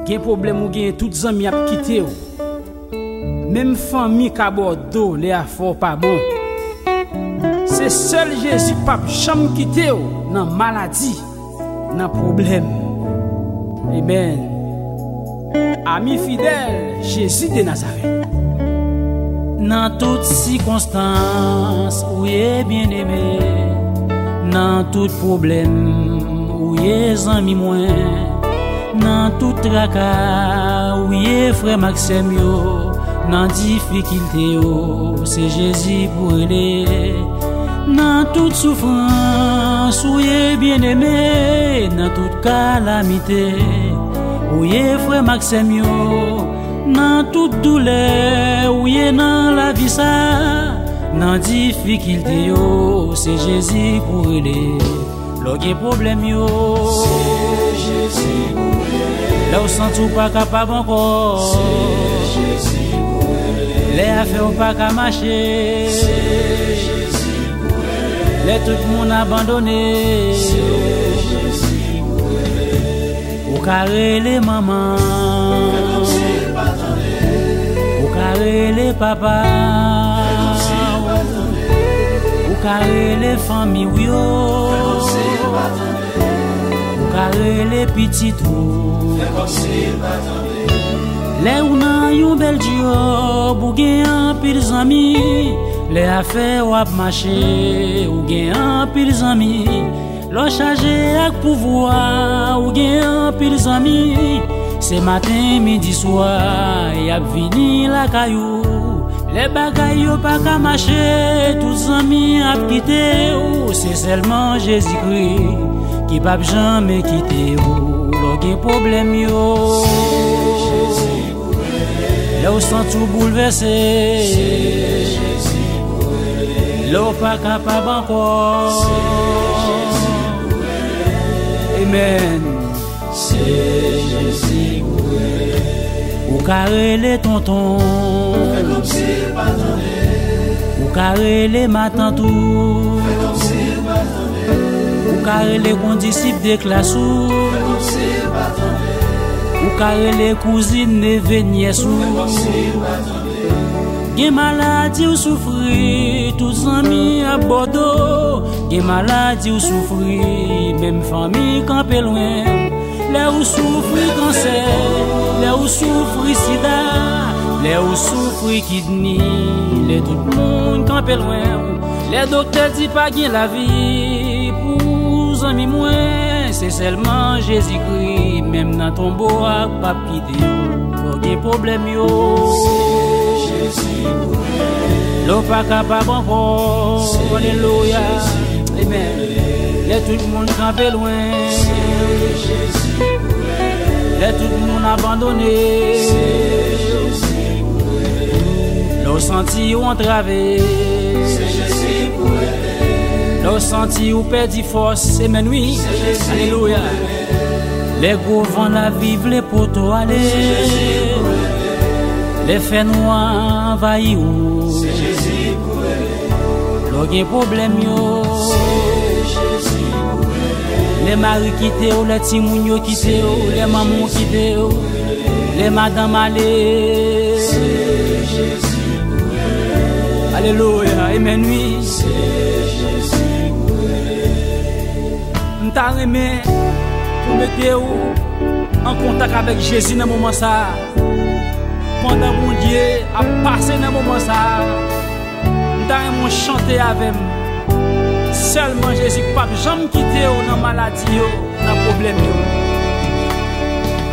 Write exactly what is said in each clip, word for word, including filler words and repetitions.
Gen pwoblèm ou genyen, tout zanmi ap kite w. Menm fanmi ka ba w do lè afè w pa bon. Se sèl Jezi k p ap janm kite w nan maladi, nan pwoblèm. Amèn. Ami fidèl, Jezi de Nazarèt. Nan tout sikonstans, ou ye byeneme. Nan tout pwoblèm, ou ye zanmi mwen. Nan tout traka, ou ye frè m ak sè m yo. Nan difikilte yo, se Jezi pou rele. Nan tout soufrans, ou ye byeneme. Nan tout kalamite, ou ye frè m ak sè m yo. Nan tout doulè, ou ye nan lavi sa. Nan difikilte yo, se Jezi pou rele. Lè w gen pwoblèm yo, se Jezi pou rele. Lè w santi w pa kapab ankò, se Jezi pou rele. Lè afè w pa ka mache, se Jezi pou rele. Lè tout moun abandone, se Jezi pou rele. Ou ka rele manman, fè kòmsi l pa tande. Ou ka rele papa, fè kòmsi l pa tande. Ou ka rele fanmi w yo, fè kòmsi l pa tande. Ou ka rele pitit ou, fè kòmsi l pa tande. Lè ou nan yon bèl djòb, ou gen anpil zanmi. Lè afè w ap mache, ou gen anpil zanmi. Lè w chaje ak pouvwa, ou gen anpil zanmi. Se maten, midi, swa, y ap vini lakay ou. Lè bagay yo pa ka mache, tout zanmi ap kite w. Se sèlman Jezikri ki p ap janmen kite w. Lè w gen pwoblèm yo, lè w santi w boulvèse, lè w pa kapab ankò. Amèn. Se Jezi pou rele. Ou ka rele tonton. Fè kòmsi l pa tande. Ou ka rele matant ou. Fè kòmsi l pa tande. Ou ka rele kondisip de klas ou. Fè kòmsi l pa tande. Ou ka rele kouzin, neve, nyès ou. Fè kòmsi l pa tande. Gen maladi ou soufri, tout zanmi ap ba w do. Gen maladi ou soufri, menm fanmi kanpe lwen. Lè ou soufri kansè, lè ou soufri sida, lè ou soufri kidni, lè tout moun kanpe lwen. Lè doktè di pa gen lavi pou zanmi mwen, se sèlman Jezikri, menm nan tonbo a, k p ap kite w. Lè w gen pwoblèm yo, lè w pa kapab ankò, alelouya, amèn. Lè tout moun kanpe lwen, lè tout moun abandone, lè w santi w antrave, lè w santi w pèdi fòs, amèn wi, alelouya. Lè gwo van lavi vle pote w ale, lè fènwa anvayi w, lè w gen pwoblèm yo, lè mari kite w, lè timoun yo kite w, lè manman w kite w, lè madanm ale. Alelouya, amèn wi. M ta renmen pou mete w an kontak avèk Jezi nan moman sa a. Pandan Bondye ap pase nan moman sa a, m ta renmen w chante avè m. Sèlman Jezi k p ap janm kite w nan maladi yo, nan pwoblèm yo.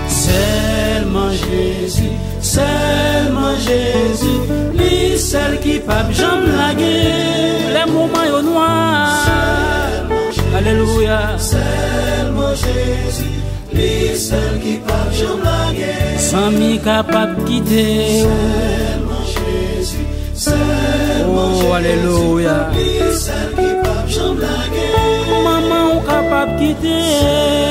Sèlman Jezi, sèlman Jezi, li sèl ki p ap janm lage. Lè moman yo nwa, alelouya. Sèlman Jezi, li sèl ki p ap janm lage. Zanmi kapab kite w. Sèlman Jezi, sèlman Jezi, alelouya. Li sèl ki p ap janm lage. Manman w kapab kite w.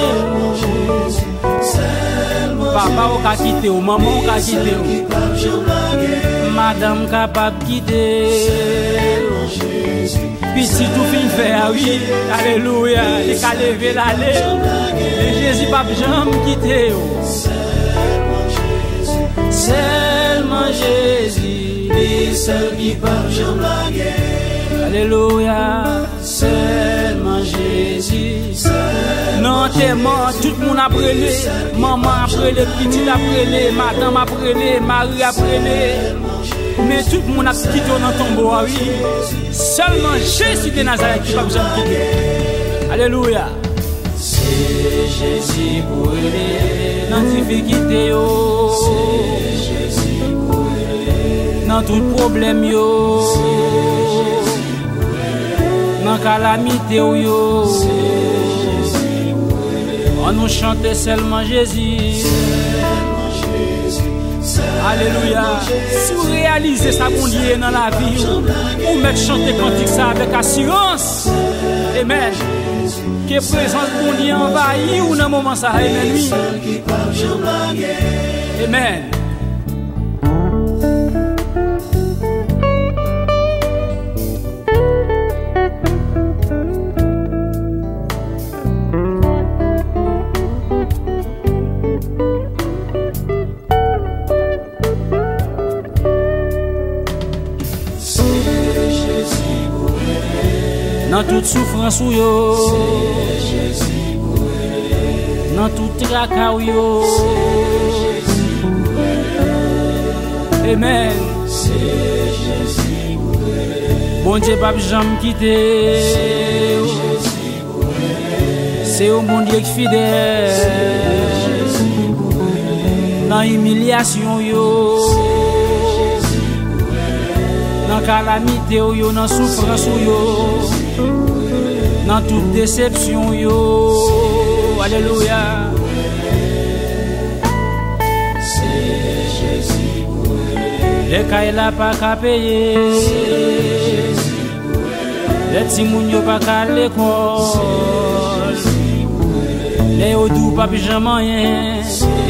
Sèlman Jezi, sèlman Jezi. Papa w ka kite w, manman w ka kite w. Li sèl ki p ap janm lage. Madanm kapab kite w. Sèlman Jezi. Pitit ou fin fè a, wi. Alelouya. Li ka leve l ale. Men Jezi p ap janm kite w. Sèlman Jezi, li sèl ki p ap janm lage. Alelouya. Sèlman Jezi, sèlman Jezi. Nan antèman, tout moun ap rele, manman ap rele, pitit ap rele, madanm ap rele, mari ap rele. Men tout moun ap kite w nan tonbo a, wi. Sèlman Jezi de Nazarèt ki p ap janm kite w. Alelouya. Se Jezi pou rele nan difikilte yo. Se Jezi pou rele nan tout pwoblèm yo. Se Jezi pou rele nan kalamite w yo. Se Jezi pou rele. Ann nou chante sèlman Jezi. Sèlman Jezi. Alelouya. Si w reyalize sa Bondye ye nan lavi w, ou mèt chante kantik sa avèk asirans. Amen. Ke prezans Bondye anvayi w nan moman sa a. Amen, wi. Amen. Nan tout soufrans ou yo, nan tout traka w yo. Amen. Bondye p ap janm kite w. Se yon Bondye ki fidèl. Nan imilyasyon yo, nan kalamite w yo, nan soufrans ou yo, nan tout desepsyon w yo. Alelouya. Lè kay la pa ka peye, lè timoun yo pa ka al lekòl, lè yo di w p ap janm anyen.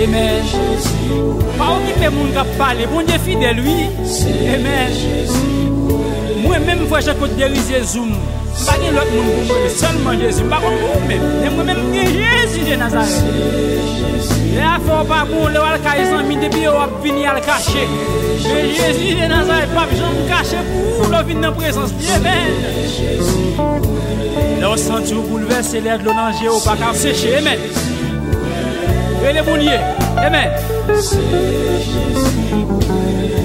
Amen. Pa okipe moun k ap pale. Bondye fidèl, wi. Amen. Mwen menm, frè Jean Claude Derizier Zoom, m pa gen lòt moun pou mwen, sèlman Jezi. M pa konn pou ou menm, men mwen menm, m gen Jezi de Nazarèt. Lè afè w pa bon, lè w al kay zanmi, depi yo w ap vini al kache. Men Jezi de Nazarèt p ap janm kache pou ou lè w vin nan prezans li. Amen. Lè w santi w boulvèse, lè dlo nan je w pa ka seche. Amen. Rele Bondye. Amen.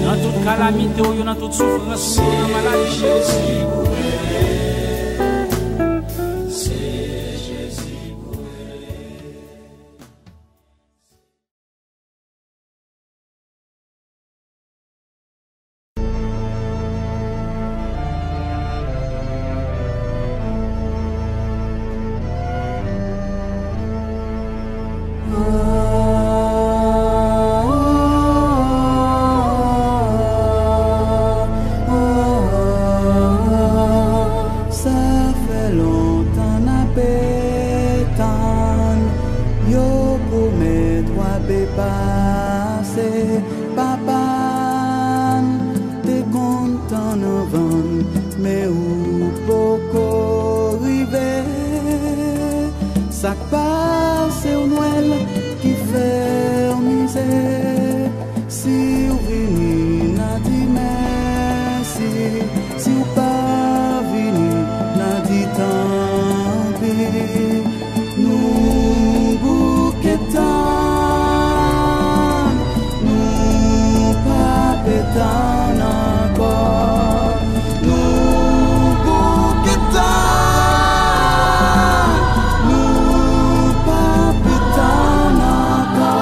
Nan tout kalamite w yo, nan tout soufrans ou yo, nan maladi yo. Sa fè lontan n ape tann, yo pwomèt w ape pase, papa n te konn tann anvan n, men ou poko rive. Sa k pase w Nwèl ki fè w mize? Si w vini, n a di mèsi. Si w pa vini, n a di tanpi. Nou bouke tann, nou pa pe tann ankò. Nou bouke tann, nou pa pe tann ankò.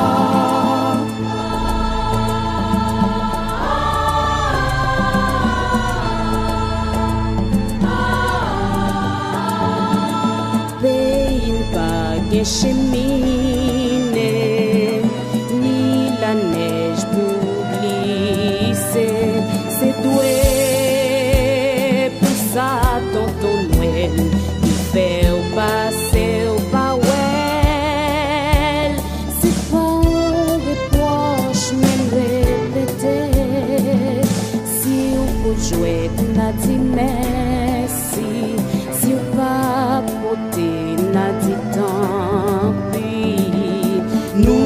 Peyi n pa gen chemine, ni lanèj pou glise. Se dwe pou sa tonton Nwèl ki fè w pase w pa wè l. Se pa yon repwòch, men repete. Si w pot jwèt, n a di mèsi. Si w pa pote, n a di tanpi. Nou